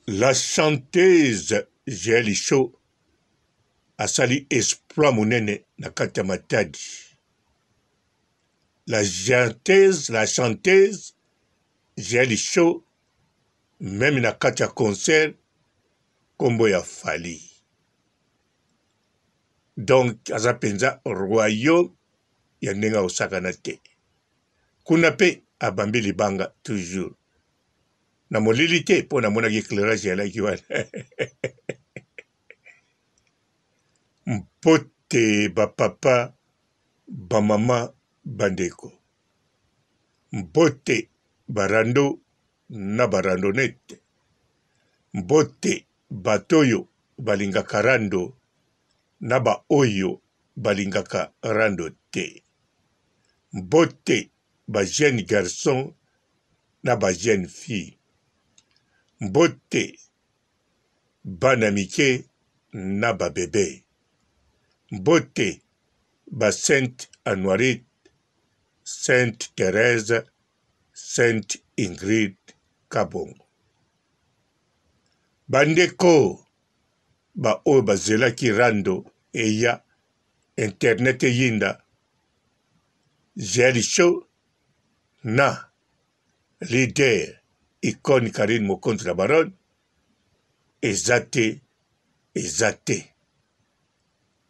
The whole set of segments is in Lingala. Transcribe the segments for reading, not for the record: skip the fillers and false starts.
La chanteuse Jael Show asali exploit monene na kati ya Matadi. La chanteuse, la chanteuse Jael Show meme na kati ya concert kombo ya Fally. Donc aza penza royaume ya ndenge akosakana te. Kuna pe abambi libanga toujours. Na molili te mpo namonaki eclairage eyalaki wana. Mpote ba papa, ba mama, bandeko. Mbote ba rando na ba randonnette. Mbote bato oyo balingaka rando na ba oyo balingaka rando te. Mbote ba jeunes garçons na ba jeunes filles. Mbote bana mike na ba bebe. Mbote ba Sainte Anuarite, Sainte Therèse, Sainte Ingrid Kabongo. Bandeko ba oyo bazelaki rando eya, internet eyinda, Jael Show na leader icone Carine Mokonzi la Baronne eza te eza te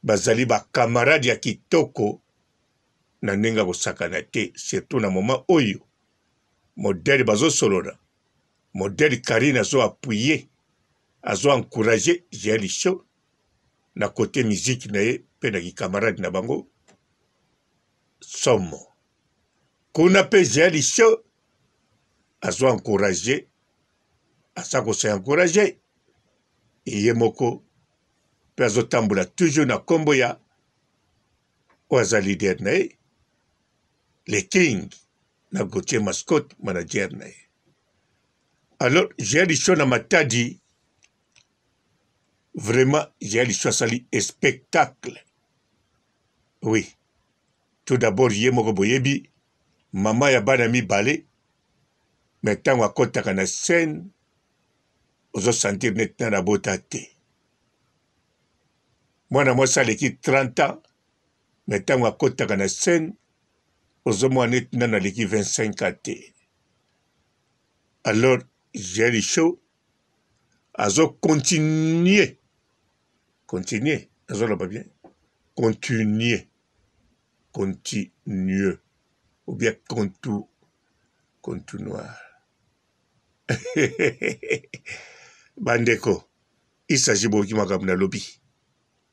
bazali ba camarade ya kitoko na ndenge ya kosakana te surtout na moment oyo modèle bazosolola modèle Carine azo appuyer azo encourager Jael Show na cote musique na ye mpe na ki camarade na bango somo kuna mpe Jael Show azo encourager aza ko se encourager ye moko mpe azotambola toujours na nkombo ya oyo aza leader na ye le king na Gauthier Mascotte manager na ye alors Jael Show na Matadi vraiment Jael Show asali spectacle oui tout d'abord ye moko boyebi mama ya bana mibale mais ntango akotaka na scène ozo sentir neti nani abota te mwana mwasi aleki 30 ans mais ntango akotaka na scène ozomona neti nani aleki 25 ans te alors Jerry Show azo continuer continuer azoloba bien continuer continue ou bien contu continuer bandeko il s'agit boyoki makambo nalobi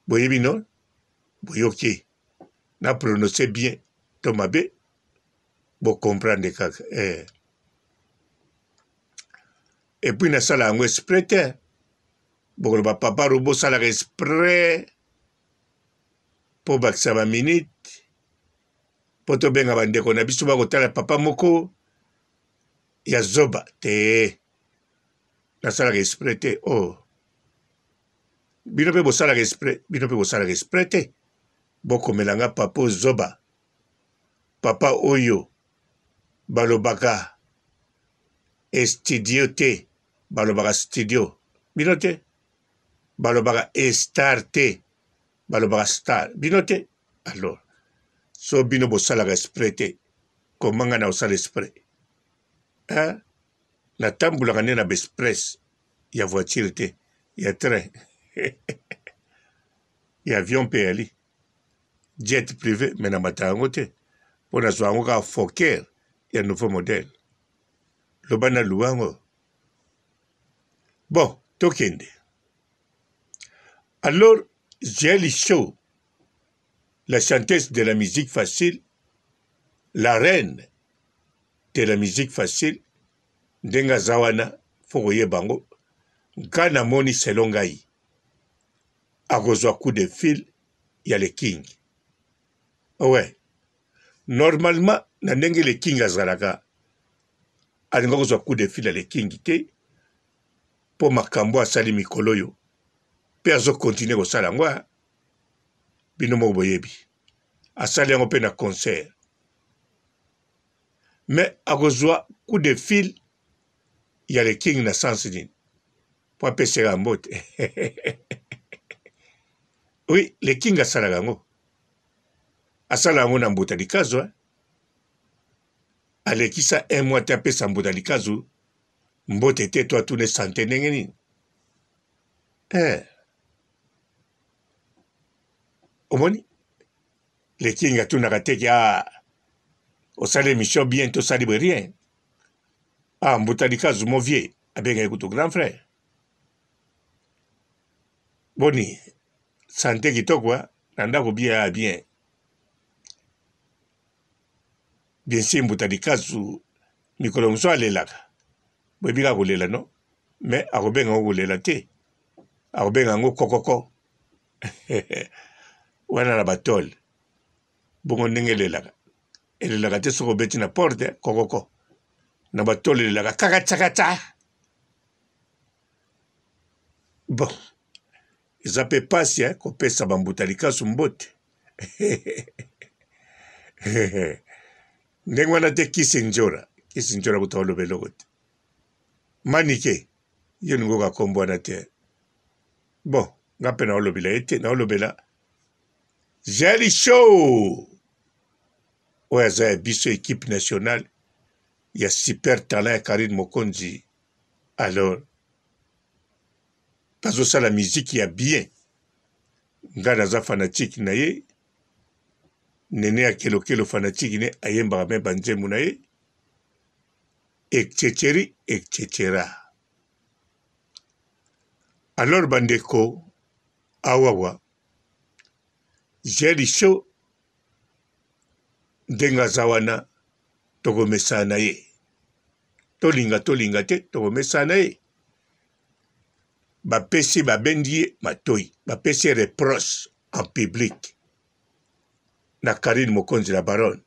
boyebi no boyoki na prononce bien to mabe bocomprendre kaka eh. Epuis nasala yango esprit te bokoloba papa robo osalaka esprit mpo bakisa ba minute mpo tobenga bandeko na biso bakotala papa moko ya zoba te nasalaka esprit te oh bino mpe bosalaka esprit bino mpe bosalaka esprit te bokomela nga papa zoba papa oyo balobaka estudio te balobaka studio bino te balobaka estar te balobaka star bino te alors so bino bosalaka esprit te koma ngai na kosala esprit hein? Natambolaka nde na b'express ya voiture te ya train ya avion mpe yali jet privé me namata yango te mpo nazwa yango kaka foker ya nouveau modèle loba na luwa yango bon tokende alors Jael Show la chanteuse de la musique facile la reine de la musique facile ndenge aza wana fo koyeba yango nga namoni selon ngai akozwa coup de fil ya le king ouais normalement na ndenge le king azalaka alinga kozwa coup de fil ya le king te mpo makambo asali mikolo oyo mpe azokontinue kosala yango bino moko boyebi asali yango mpe na concert mais akozwa coup de fil ya le king na sens nini? Po apesaka mbote. Oui, le king asalaka yango. Asala yango na mbuta likazu. Hein? Alekisa un mois te apesa mbuta likazu mbote te to atune sante ndenge nini. Eh. Omoni? Le king atunaka te ke ah, osali émission bien to osali boye rien. Ah, mbuta likazu mon vieux, abengaki kutu grand frère. Boni sante kitoko hein? Na ndako bien ah bien. Bien sûr mbuta likazu mikolo mosusu alelaka. Boyebi kaka kolela non? Mais akobenga yango kolela te. Akobenga yango kokoko. Wana na batole. Bongo ndenge elelaka. Elelaka te soki obeti na porte kokoko. Na batole elelaka kakacakaca. Bon, eza pe pasi eh, kopesa ba mbuta likasu mbote ndenge wana te kisi njora kisi njora kuta oloba eloko te manike yo olingi oka kombo wana te bon nga mpe naolobela ye te naolobela Jelly Show oyo aza ya biso equipe nationale ya super talent ya Karine Mokonzi alors bazosala miziki ya bien nga naza fanatique na ye nene ya kelokelo fanatique ne ayembaka me banzembo na ye etceteri etcetera alors bandeko awawa jeli show ndenge aza wana tokomesana na ye tolinga tolinga te tokomesana na ye bapesi babendi ye matoi bapesi ye reproche en public na Carine Mokonzi la baronne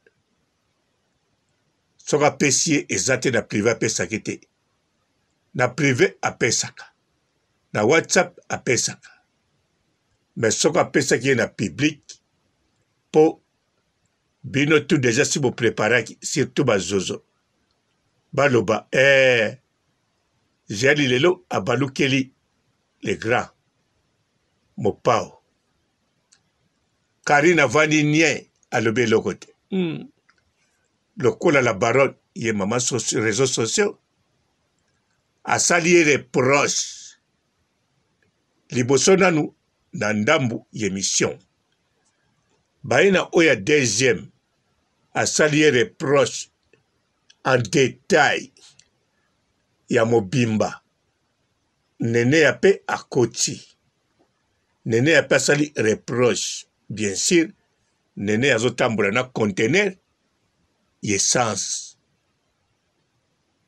soki apesi ye eza te na prive apesaki te na prive apesaka na whatsapp apesaka mais soki apesaki ye na public mpo bino tout deja si bo preparaki surtout ba zozo baloba eh Jael lelo abalukeli le grand Mopao Carine avandi nien alobi eloko te hmm. Lokola la baronne ye mama socio, réseaux sociaux asali ye reproche liboso nanu na ndambu ya emission baye na oyo ya deuxième asali ye reproche en detail ya mobimba neneya pe akoti neneya pe asali reproche bien sur neneya azotambola na conteneur ya essence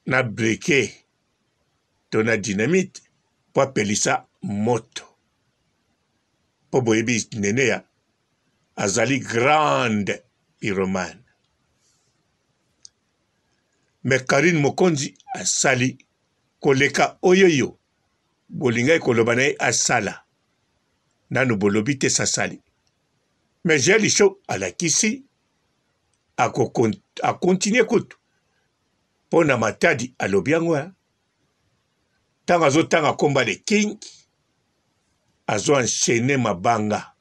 na briquet to na dynamite mpo apelisa moto mpo boyebi neneya azali grande pyromane mais Carine Mokonzi asali koleka oyoyo bolingaki koloba na ye asala nanu bolobi te sasali mais Jael Show alakisi akontinue kutu mpo na Matadi alobi yango ntango azotanga komba le king azo enchaîner mabanga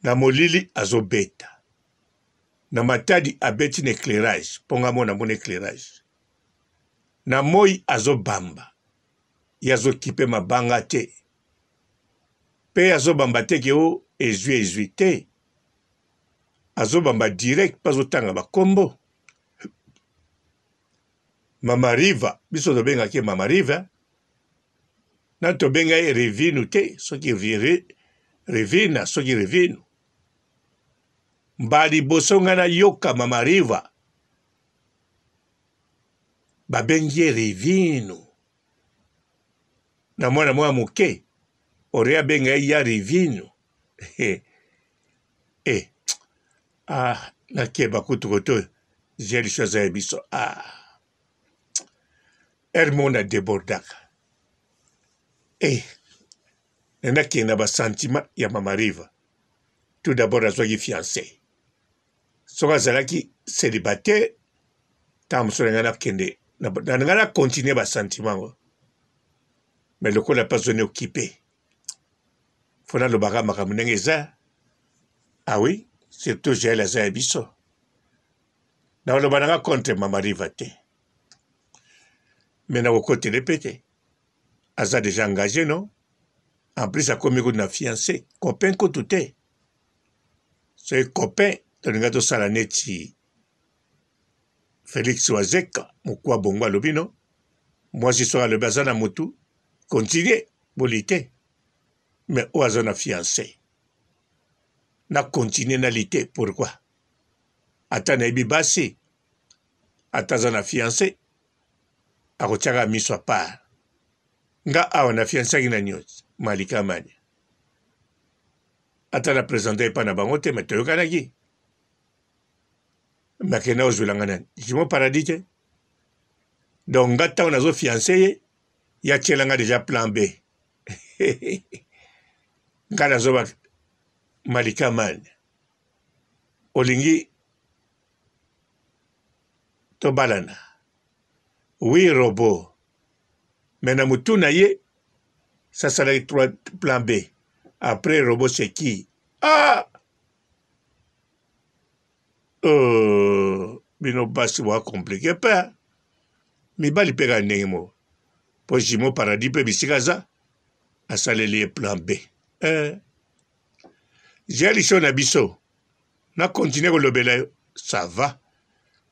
na molili azobeta na Matadi abeti na eclairage mpo nga mona mona eclairage na moi azobamba ye azokipe mabanga te mpe azobamba te ke o ezwi ezwi te azobamba direct mpe azotanga bakombo mama riva biso tobengaki ye mama riva na tobenga ye revinu te soki revina soki revinu mbala liboso ngai nayoka mama riva babengi ye revinu na mwana mwa moke ore abenga ye ya revinu eh, ah, nakeba kutu koto jelisho aza ya biso ah. heure moko na debordaka eh, nakende na basentiment ya mama riva tout d'abord azwaki fiancé soki azalaki célibataire ntango mosusu na ngai nakende na ngai na continue basentiment yango. Mais lokola mpe azoni okipe, fo nalobaka makambo ndenge eza. Ah oui, surtout Jael aza ya biso. Nakoloba nanga contre Mama Riva te. Mais nakokotele mpe te. Aza dejà engagé non? En plus akomi kutu na fiancé, copain kutu te. Soki copain tolinga tosala neti Felix Wazeka mokwa bongo alobi no mwasi soki alobi aza na mutu continue bolite mais oyo aza na fiancé na continue na lite pourquoi ata nayebi basi ata aza na fiancé akotiaka miso a part nga awa na fiancaki na niosi malika mania ata na presente epa na bango te me toyokanaki nakenda kozwela nga nani jimo paradis te donc nga ntango nazo fiance ye ye atiela nga deja plan b nga nazoba malika man olingi tobalana oui robot mais na mutu na ye sasalaki 3 plan b après robot c'est qui ah Euh, bino basi boa compliqué pe mibali pe kaka ndenge moko po jimo paradis pe bisika aza asaleli ye plan b eh. Jalisho na biso na continue kolobela yo ça va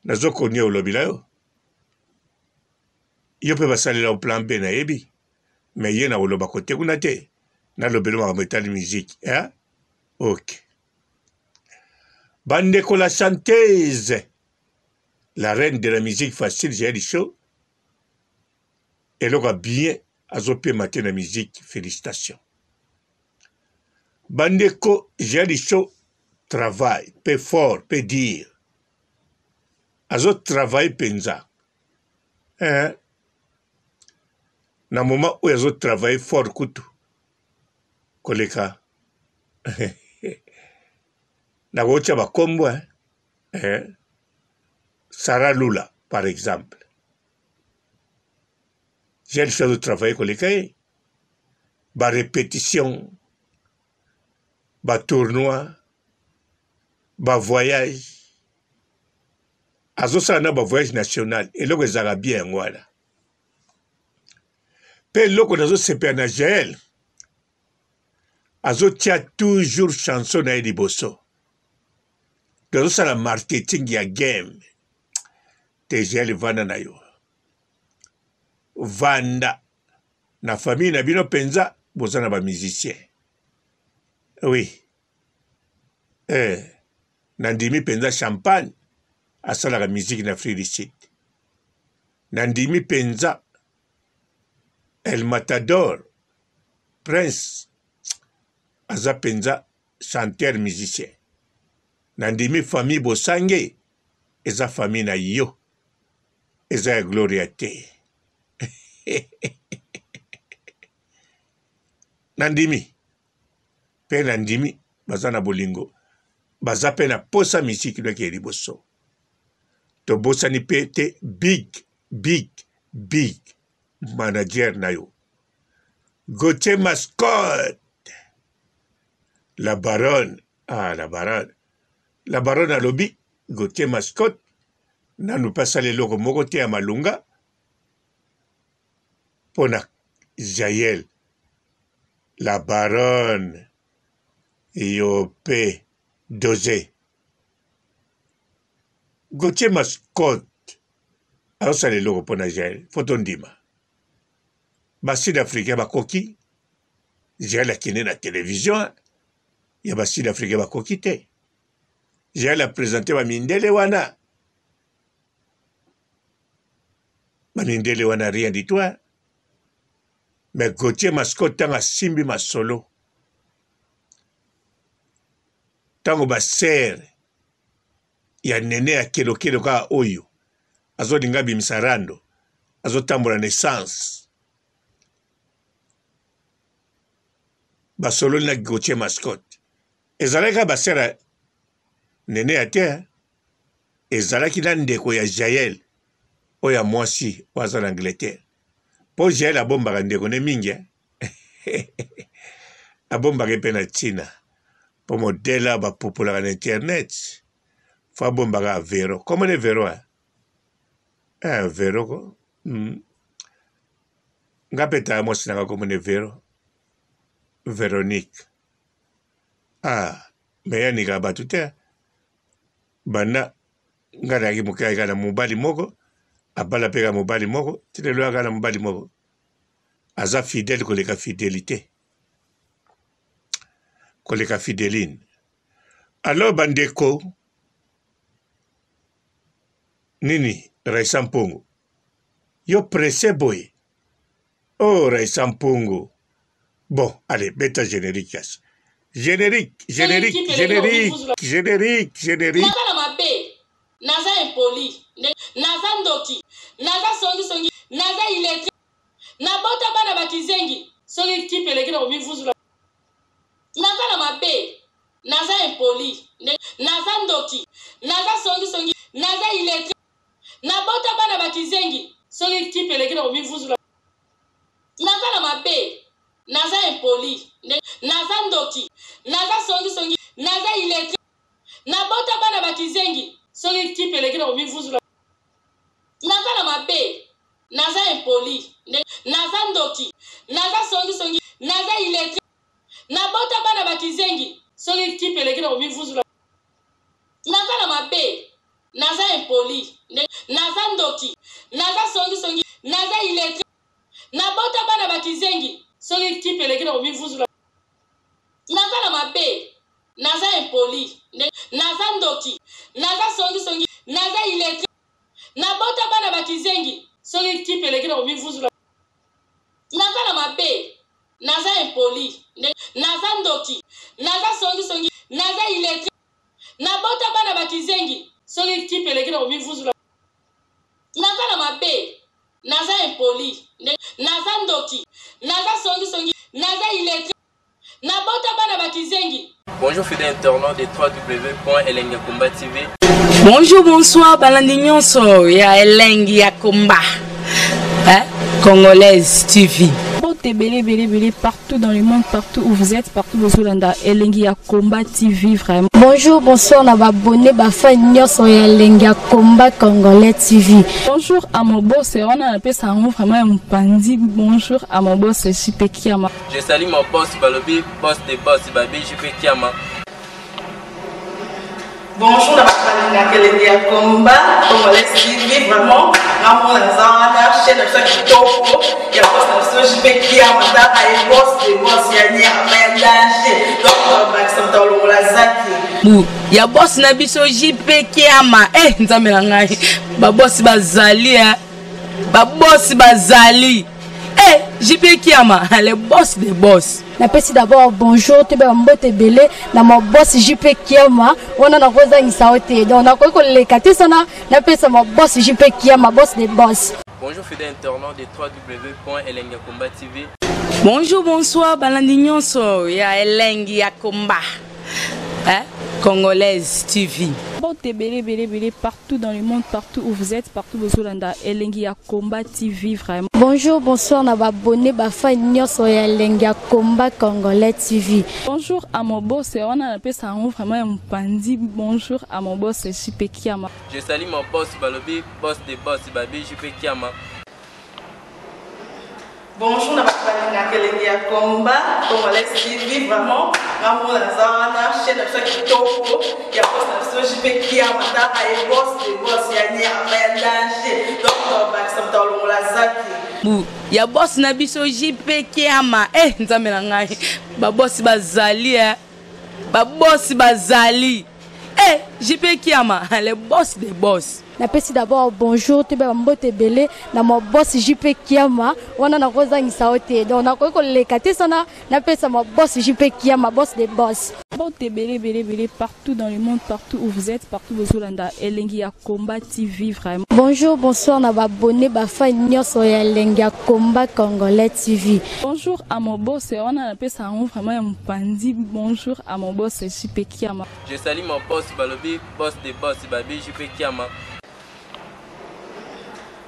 nazo continue kolobela yo yo mpe basalela yo plan b nayebi me ye na koloba kote kuna te nalobela makambo etali miziki eh? ok Bandeko la chanteuse la reine de la musique facile Jael Show eloko ya bien azopema te na musique felicitations bandeko Jael Show travail pe fort pe dire azo travailler penza eh na moment oyo azo travailler fort kutu koleka nakotia bakombo eh? Eh? Sarah Lula par exemple jeune fille azo travailler koleka ye ba repetition ba tournoi ba voyage azosala na ba voyage national eloko ezalaka bien yango wana Pe eloko nazo sepela na Jael azo tia toujours chanson na ye liboso azo sala marketing ya game te Jael vanda na yo vanda na famille na bino penza boza na ba musiciens oui eh nandimi penza champagne asalaka musique na Afrique du Sud Nandimi penza El Matador Prince aza penza chanteur musicien. Nandimi famille Bosange eza famille na yo eza ya Gloria te. Nandimi pe nandimi baza na bolingo baza pe na posa musique no ekeye liboso. Tobosani pe te big big big manager na yo Gauthier Mascotte la baronne ah la baronne la baronne alobi Gauthier Mascotte nanu pe asala eloko moko te ya malonga mpo na Jael la baronne yo pe dose Gauthier Mascotte azosala eloko mpo na Jael fo tondima ba sud africain bakoki Jael akende na television ya ba sud africain bakoki te Jael apresente ba mindele wana ba mindele wana rien du tout mais Gauthier Mascotte ntango asimbi masolo ntango ba sere ya nene ya kelokelo kaka oyo azolinga abimisa rando azotambola na essence basololi na Gauthier Mascotte ezalaki kaka basere nene ya te ezalaki na ndeko ya Jael oyo ya mwasi oyo aza na Angleterre. Po Jael abombaka ndeko ne mingi eh? abombaka ye mpe na ntina mpo modele bapupolaka na internet fo abombaka vero kombo ne vero eh? Eh, vero ko Nga mpe tala mwasi na nga kombo ne vero Veronique ah me ye anikaka bato te banda nga nazalaki moke ayaka na mobali moko abala mpe kaka mobali moko ti lelo ayaka na mobali moko aza fidèle koleka fidelite koleka fideline alors bandeko nini Raissa Mpongo yo presse boye oh Raissa Mpongo bon allez beta generique yas generique generique generique generique generique Naza na mabe, naza impoli, naza ndoki, naza songi songi, naza illettre, nabota bana ba kizengi, soki kipe eleki na komivuzula. Naza na mabe, naza impoli, naza ndoki, naza songi songi, naza illettre, nabota bana ba kizengi, soki kipe eleki na komivuzula. Naza na mabe, naza impoli, naza ndoki, naza songi songi, naza illettre, nabota bana ba kizengi, soki kipe eleki na komivuzula. Naza na mabe, naza impoli, naza ndoki, naza songi songi, naza illettre, nabota bana ba kizengi, soki kipe eleki na komivuzula. Naza na mabe, naza impoli, naza ndoki, naza songi songi, naza illettre, nabota bana ba kizengi, soki kipe eleki na komivuzula. Naza na mabe, naza impoli, naza ndoki, naza songi songi, naza illettre, nabota bana ba kizengi, soki kipe eleki na komivuzula. Naza na mabe, naza impoli, naza ndoki, naza songi songi, naza illettre, nabota bana ba kizengi, soki kipe eleki na komivuzula. Naza na mabe, naza impoli, naza ndoki, naza songi songi, naza illettre, nabota bana ba kizengi. Bonjour fidèles internautes de www.elengiyakomba TV. Bonjour, bonsoir, balandi nyonso ya Elengi ya Komba. Hein? Congolaise TV. Mbote ebele ebele ebele partout dans le monde, partout où vous êtes, partout bozolanda Elengi ya Combat TV vraiment. Bonjour, bonsoir na ba abonné ba fan nyonso ya Elengi ya Combat Congolais TV. Bonjour à mon boss, wana napesa yango vraiment ya mopanzi. Bonjour à mon boss JP Kiama. Je salue mon boss Balobi, boss des boss Babi JP Kiama. Bonjour na bato balingaka elengi ya combat congolais TV vraiment ngamona naza wana chaîne na biso ya kitoko ya boss na biso JP Kiama tala ye boss de boss ya nyama ya danger donc bakisa moto alongola zaki Bu ya boss na biso JP Kiama eh nzambe na ngai ba boss bazali eh ba boss bazali eh JP Kiama le boss des boss. Napesi d'abord bonjour toyeba mbote ebele na ma boss JP Kiama wana nakozangisa yo te donc nakoki koleka te sana napesa ma boss JP Kiama boss des boss. Bonjour fidèles internautes de www.elengiyakomba TV. Bonjour, bonsoir, balandi nyonso ya Elengi ya Komba. Hein? Congolaise TV. Mbote ebele ebele ebele partout dans le monde, partout où vous êtes, partout bozolanda Elengi ya Combat TV vraiment. Bonjour, bonsoir na ba abonné ba fan nyonso ya Elengi ya Combat Congolais TV. Bonjour à mon boss, wana napesa yango vraiment ya mopanzi. Bonjour à mon boss JP Kiama. Je salue mon boss Balobi, boss des boss Babi JP Kiama. Bonjour na bato balingaka elengi ya combat congolais TV vraiment ngamona naza wana chaîne na biso ya kitoko ya boss na biso JP Kiama tala ye boss de boss ya nyama ya danger donc bakisa moto alongola zaki Bu ya boss na biso JP Kiama eh nzambe na ngai ba boss bazali eh ba boss bazali eh JP Kiama le boss des boss. Napesi d'abord bonjour toyeba mbote ebele na ma boss JP Kiama wana nakozangisa yo te donc nakoki koleka te sana napesa ma boss JP Kiama boss des boss. Mbote ebele ebele ebele partout dans le monde, partout où vous êtes, partout bozolanda Elengi ya Combat TV vraiment. Bonjour, bonsoir na ba abonné ba fan nyonso ya Elengi ya Combat Congolais TV. Bonjour à mon boss, wana napesa yango vraiment ya mopanzi. Bonjour à mon boss JP Kiama. Je salue mon boss Balobi, boss des boss Babi JP Kiama.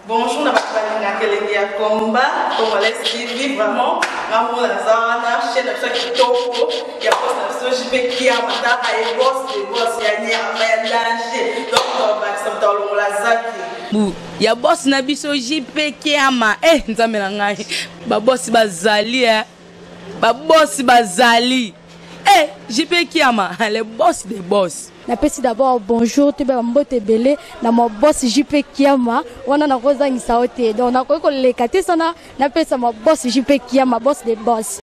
Bonjour na bato balingaka elengi ya combat congolais TV, vraiment nga moko naza wana, chaîne na biso ya kitoko ya boss na biso JP Kiama, taka ye boss de boss ya nyama ya danger, donc tobakisa moto alongola zaki bu ya boss na biso JP Kiama. Eh, nzambe na ngai, babosi bazali eh. Babosi bazali eh, JP Kiama, le boss de boss. Napesi d'abord bonjour, toyeba bambote ebele na ma boss JP Kiama. Wana nakozangisa yo te, donc nakoki koleka te sana napesa ma boss JP Kiama, boss de boss.